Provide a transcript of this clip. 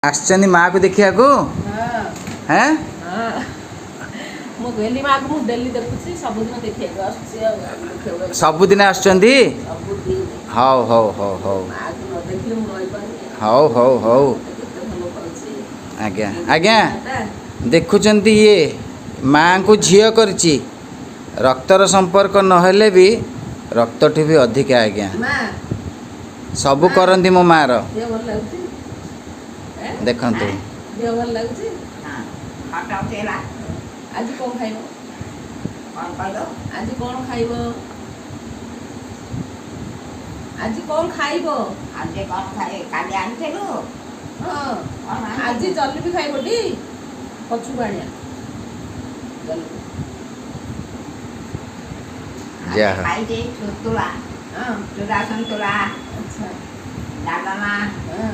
ଆସିଛନ୍ତି ମାଆକୁ ଦେଖିବାକୁ? ହେଁ? ମୁଁ ଗେଲି ମାଆକୁ ମୁଁ ଡେଲି ଦେଖୁଛି, ସବୁଦିନ ଦେଖିବାକୁ ଆସୁଛି। ଆଉ ଦେଖିବାକୁ ସବୁଦିନ ଆସୁଛନ୍ତି? ସବୁଦିନ। ହଉ ହଉ ହଉ ହଉ। ମାଆକୁ ନ ଦେଖିଲେ ମୁଁ ରହିପାରୁନି। ହଉ ହଉ ହଉ। କେତେ ଭଲ ପାଉଛି। ଆଜ୍ଞା ଆଜ୍ଞା, ଦେଖୁଛନ୍ତି, ଇଏ ମାଆଙ୍କୁ ଝିଅ କରିଛି। ରକ୍ତର ସମ୍ପର୍କ ନହେଲେ ବି ରକ୍ତଠୁ ବି ଅଧିକା ଆଜ୍ଞା। ମା ସବୁ କରନ୍ତି ମୋ ମାଆର। ଦେହ ଭଲ ଲାଗୁଛି? ଦେଖନ୍ତୁ। ଦେହ ଭଲ ଲାଗୁଛି? ଆଜି କ'ଣ ଖାଇବ? ଆଜି କ'ଣ ଖାଇବ? ଆଜି କ'ଣ ଖାଇବ? ଆଜି କ'ଣ ଖାଇ? କାଲି ଆଣିଥିଲୁ। ହଁ, ଆଜି ଜଲେବି ଖାଇବ ଟି? ପଛକୁ ଆଣିବା ଜଲେବି। ଯାହା ଖାଇଛି ସନ୍ତୁଳା, ହଁ। ଚୁଡ଼ା ସନ୍ତୁଳା। ଆଚ୍ଛା। ଡାଲମା। ହଁ।